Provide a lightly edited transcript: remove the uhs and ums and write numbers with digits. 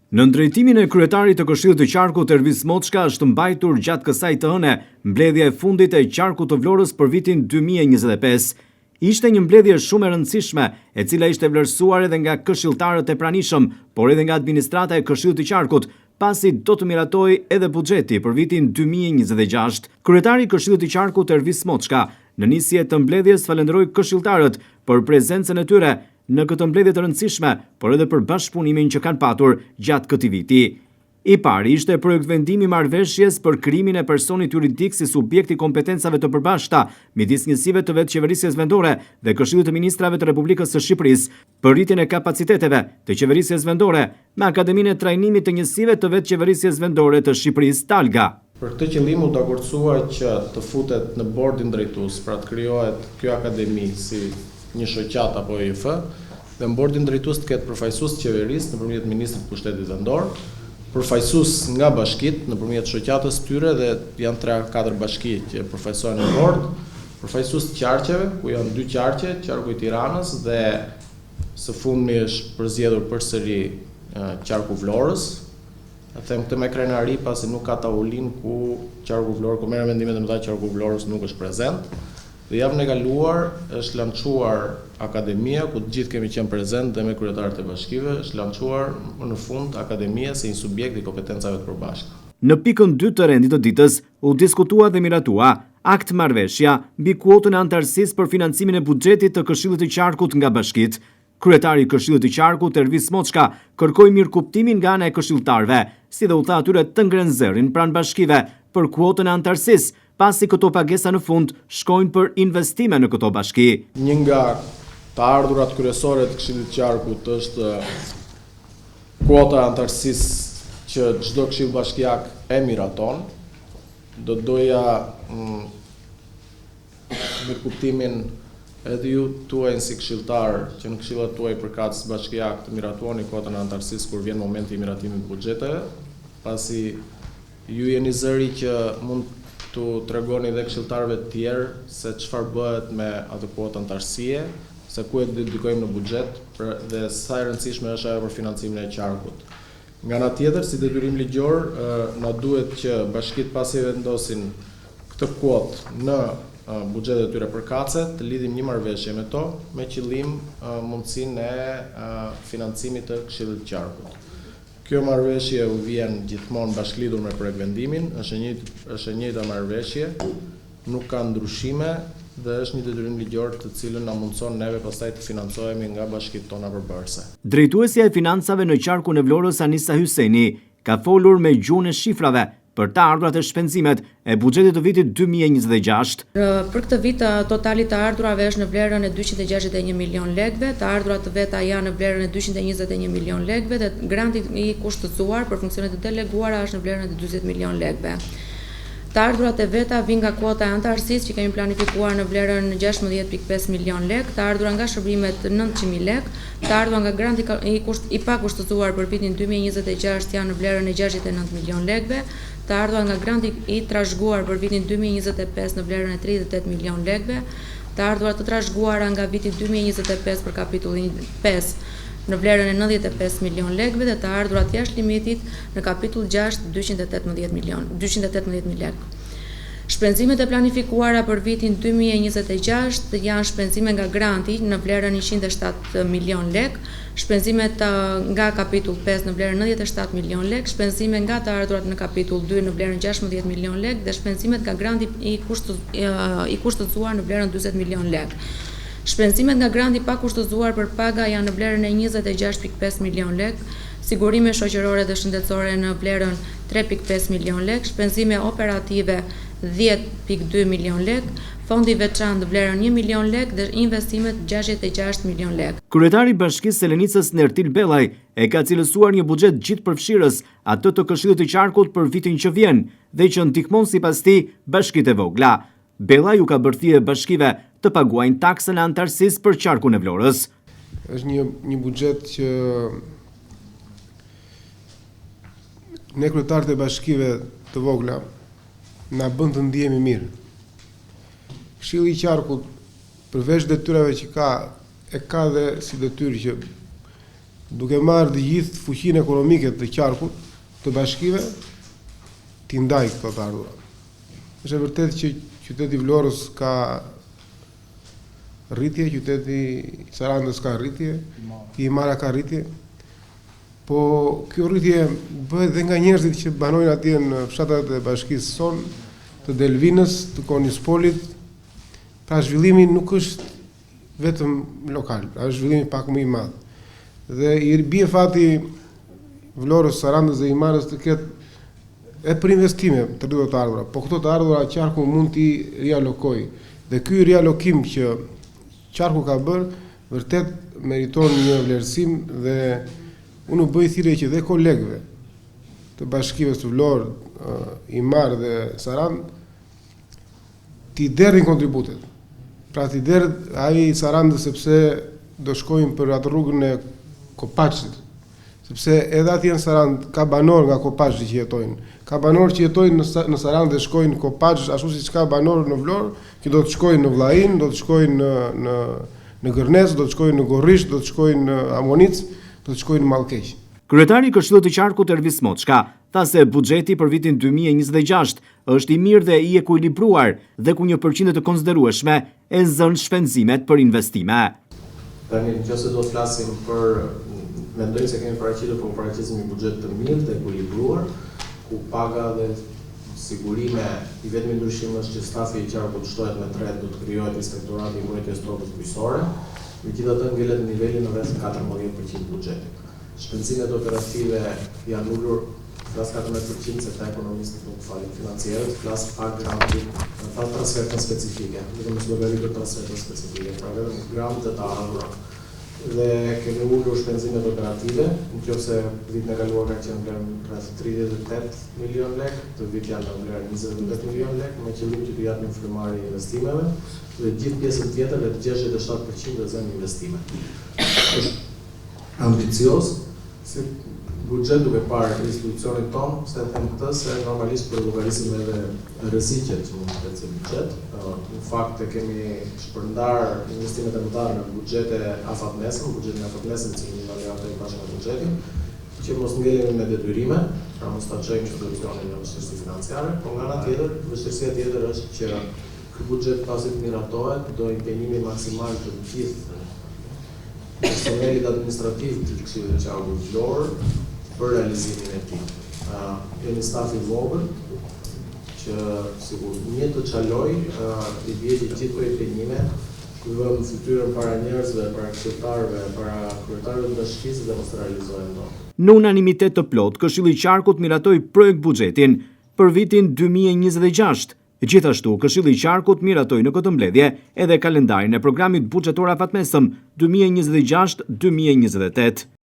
Nën drejtimin e kryetarit të Këshillit të Qarkut Ervis Moçka është mbajtur gjatë kësaj të hëne mbledhja e fundit e Qarkut të Vlorës për vitin 2025. Ishte një mbledhje shumë e rëndësishme, e cila ishte vlerësuar edhe nga këshilltarët e pranishëm, por edhe nga administrata e Këshillit të Qarkut, pasi do të miratohej edhe buxheti për vitin 2026. Kryetari i Këshillit të Qarkut Ervis Moçka, në nisje të mbledhjes falënderoi këshilltarët për prezencën e tyre në këtë mbledhje të rëndësishme, por edhe për bashkëpunimin që kanë patur gjatë këtij viti. I pari ishte projektvendimi i marrëveshjes për krijimin e personit juridik si subjekt i kompetencave të përbashkëta midis njësive të vetëqeverisjes vendore dhe Këshillit të Ministrave të Republikës së Shqipërisë për rritjen e kapaciteteve të qeverisjes vendore me Akademinë e Trajnimit të Njësive të Vetëqeverisjes Vendore të Shqipërisë, Talga. Për këtë qëllim u dakordësua që të futet në bordin drejtues, pra të krijohet kjo akademi si një shoqatë apo OJF, dhe në bordin drejtues të ketë përfaqësues të qeverisë nëpërmjet ministrit të Pushtetit Vendor, përfaqësues nga bashkitë nëpërmjet shoqatës së tyre dhe janë tre a katër bashki që përfaqësohen në bord, përfaqësues të qarqeve, ku janë dy qarqe, qarku i Tiranës dhe së fundmi është përzgjedhur përsëri qarku Vlorës. E them këtë me krenari pasi nuk ka tavolinë ku qarku Vlorë, ku merren vendimet e mëdha qarku Vlorës nuk është prezent. Dhe javën e kaluar është lançuar akademia ku të gjithë kemi qenë prezent dhe me kryetarët e bashkive, është lançuar më në fund akademia si një subjekt i kompetencave të përbashkëta. Në pikën dy të rendit të ditës u diskutua dhe miratua akt-marrëveshja mbi kuotën e anëtarësisë për financimin e buxhetit të Këshillit të Qarkut nga bashkitë. Kryetari i Këshillit të Qarkut, Ervis Moçka, kërkoi mirëkuptimin nga ana e këshilltarëve, si dhe u tha atyre të ngrenë zërin pranë bashkive për kuotën e anëtarësisë, pasi këto pagesa në fund shkojnë për investime në këto bashki. Një nga të ardhurat kryesore të Këshillit të Qarkut është kuota e anëtarësisë që çdo këshill bashkiak e miraton. Do të doja mirëkuptimin edhe ju tuajin si këshilltar që në këshillat tuaj përkatës bashkiak të miratuoni kuotën e anëtarësisë kur vjen momenti i miratimit të buxheteve, pasi ju jeni zëri që mund t'u tregoni dhe këshilltarëve të tjerë se çfarë bëhet me atë kuotë anëtarësie, se ku e dedikojmë në buxhet dhe sa e rëndësishme është ajo për financimin e qarkut. Nga ana tjetër, si detyrim ligjor, na duhet që bashkitë pasi e vendosin këtë kuotë në buxhetet e tyre përkatëse, të lidhim një marrëveshje me to, me qëllim mundësinë e financimit të Këshillit të Qarkut. Kjo marrëveshje u vjen gjithmonë bashkëlidhur me projektvendimin, është e njëjtë është e njëjta marrëveshje, nuk ka ndryshime dhe është një detyrim ligjor të cilën na mundëson neve pastaj të financohemi nga bashkitë tona përbërëse. Drejtuesja e Financave në Qarkun e Vlorës Anisa Hyseni ka folur me gjuhën e shifrave për të ardhurat e shpenzimet e buxhetit të vitit 2026. Për këtë vit totali i të ardhurave është në vlerën e 261 milion lekëve, të ardhurat të veta janë në vlerën e 221 milion lekëve dhe granti i kushtëzuar për funksione të deleguara është në vlerën e 40 milion lekëve. Të ardhurat e veta vijnë nga kuota e anëtarësisë që kemi planifikuar në vlerën 16.5 milion lekë, të ardhura nga shërbimet 900.000 lekë, të ardhura nga granti i, kusht, i pakushtëzuar për vitin 2026 janë në vlerën e 69 milion lekëve, të ardhura nga granti i trashëguar për vitin 2025 në vlerën e 38 milion lekëve, të ardhura të trashëguara nga viti 2025 për kapitullin 5 në vlerën e 95 milion lekëve dhe të ardhurat jashtë limitit në kapitull 6 218 milion 218 mijë lekë. Shpenzimet e planifikuara për vitin 2026 janë shpenzime nga granti në vlerën 107 milion lekë, shpenzimet nga kapitull 5 në vlerën 97 milion lekë, shpenzime nga të ardhurat në kapitull 2 në vlerën 16 milion lekë dhe shpenzimet nga granti i, i kushtëzuar në vlerën 40 milion lekë. Shpenzimet nga granti pa kushtëzuar për paga janë në vlerën e 26.5 milion lekë, sigurime shoqërore dhe shëndetësore në vlerën 3.5 milion lekë, shpenzime operative 10.2 milion lekë, fondi i veçantë në vlerën 1 milion lekë dhe investimet 66 milion lekë. Kryetari i Bashkisë Selenicës Nertil Bellaj e ka cilësuar një buxhet gjithëpërfshirës atë të Këshillit të Qarkut për vitin që vjen dhe që ndihmon sipas tij bashkitë e vogla. Bellaj u ka bërë thirrje bashkive të paguajnë taksën e anëtarësisë për qarkun e Vlorës. Është një një buxhet që ne kryetarët e bashkive të vogla na bën të ndihemi mirë. Këshilli i qarkut përveç detyrave që ka, e ka dhe si detyrë që duke marrë të gjithë fuqinë ekonomike të qarkut, të bashkive, t'i ndajë këto të ardhura. Është e vërtetë që qyteti i Vlorës ka rritje, qyteti i Sarandës ka rritje, Himara ka rritje. Po kjo rritje bëhet dhe nga njerëzit që banojnë atje në fshatrat e bashkisë sonë, të Delvinës, të Konispolit. Pra zhvillimi nuk është vetëm lokal, pra është zhvillimi pak më i madh. Dhe i bie fati Vlorës, Sarandës dhe Himarës të ketë e për investime të rritura të ardhura, po këto të ardhura qarku mund t'i rialokojë. Dhe ky rialokim që qarku ka bërë, vërtet meriton një vlerësim dhe unë u bëj thirrje që dhe kolegëve të bashkive të Vlorë, Himarë dhe Sarandë t'i derdhin kontributet. Pra t'i derdh ai i Sarandës sepse do shkojnë për atë rrugën e Kopaçit, Sepse edhe atje në Sarandë ka banorë nga Kopaçi që jetojnë. Ka banorë që jetojnë në në Sarandë dhe shkojnë në Kopaç, ashtu siç ka banorë në Vlorë që do të shkojnë në Vllainë, do të shkojnë në në në Gërnec, do të shkojnë në Gorrisht, do të shkojnë në Amonicë, do të shkojnë në Mallkeq. Kryetari i Këshillit të Qarkut Ervis Moçka tha se buxheti për vitin 2026 është i mirë dhe i ekuilibruar dhe ku një përqindje të konsiderueshme e zënë shpenzimet për investime. Tani, në qoftë se do të flasim për, mendoj se kemi paraqitur, po paraqesim një buxhet të mirë, të ekuilibruar, ku paga dhe sigurime, i vetmi ndryshim është që stafi i qarkut shtohet me 3, do të krijohet inspektorati i mbrojtjes tokës bujqësore, megjithatë ngelet në nivelin rreth 14% buxhetit. Shpenzimet operative janë ulur, flas 14% se këta ekonomistët nuk falin financierët, flas pa grantin, pa transfertën specifike, duke mos llogaritur transfertën specifike, pra vetëm grant dhe të ardhura. Dhe kemi ulur shpenzimet operative, në qoftë se vitin e kaluar ka qenë vlerë rreth 38 milion lek, këtë vit janë në vlerë 28 milion lek, me qëllim që t'u japim frymëmarrje investimeve dhe gjithë pjesën tjetër rreth 67% e zënë investime. Është ambicioz si buxhet duke parë institucionit tonë, pse e them këtë, se normalisht përllogarisim edhe rreziqet që mund të ketë si buxhet. Në fakt e kemi shpërndar investimet e mëdha në buxhete afatmesëm, buxhetin afatmesëm që do ta miratojmë bashkë me buxhetin, që mos ngelemi me detyrime, pra mos ta çojmë institucionin në vështirësi financiare, por nga ana tjetër, vështirësia tjetër është që ky buxhet pasi të miratohet do impenjimin maksimal të gjithë personelit administrativ të Këshillit të Qarkut Vlorë për realizimin e tij. Jemi staf i vogël që sikur një të çaloj, i bie që gjithë këto impenjime vëmë fytyrën para njerëzve, para këshilltarëve, para kryetarëve të bashkisë dhe mos realizohen dot. Në unanimitet të plotë, Këshilli i Qarkut miratoi projekt buxhetin për vitin 2026. Gjithashtu, Këshilli i Qarkut miratoi në këtë mbledhje edhe kalendarin e programit buxhetor afatmesëm 2026-2028.